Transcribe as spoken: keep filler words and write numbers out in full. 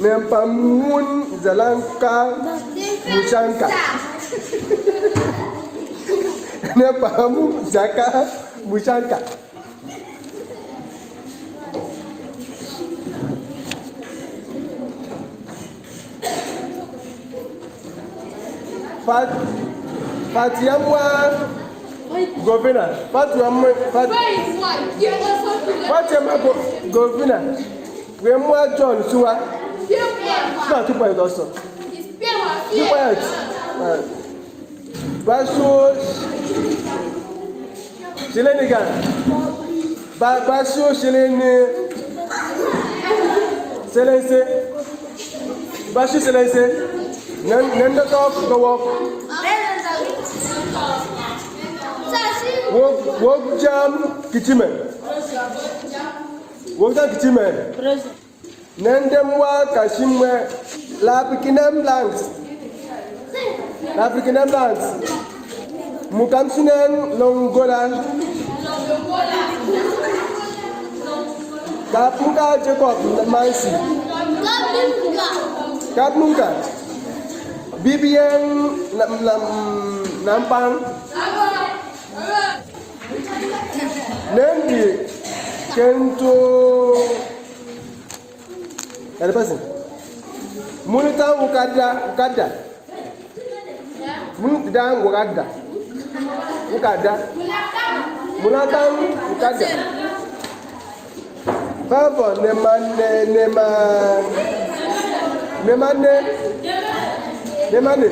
Nempamun zalanka mushanka. Nempamun zaka mushanka. Fat Fatiamwa Govina. Fatiamwa Fat Fatiamwa Govina. Wemwa John Suwa. Suwa two point also. Two point. Basu Seleniga. Basu Seleni Selense. Basu Selense. Nendo talk go work. Work jam kitime. Work jam kitime. Nende mwa kashimwe. La pikinem langs. La pikinem langs. Mukamsinen longola. Kapmuka Jacob Mansi. Kapmuka. Bibien Nampang. Nendi Kento. Kadi pasi. Munu tan ukada ukada. Munu tan ukada ukada. Munu tan ukada. Bavo ne mane ne ma ne mane ne mane.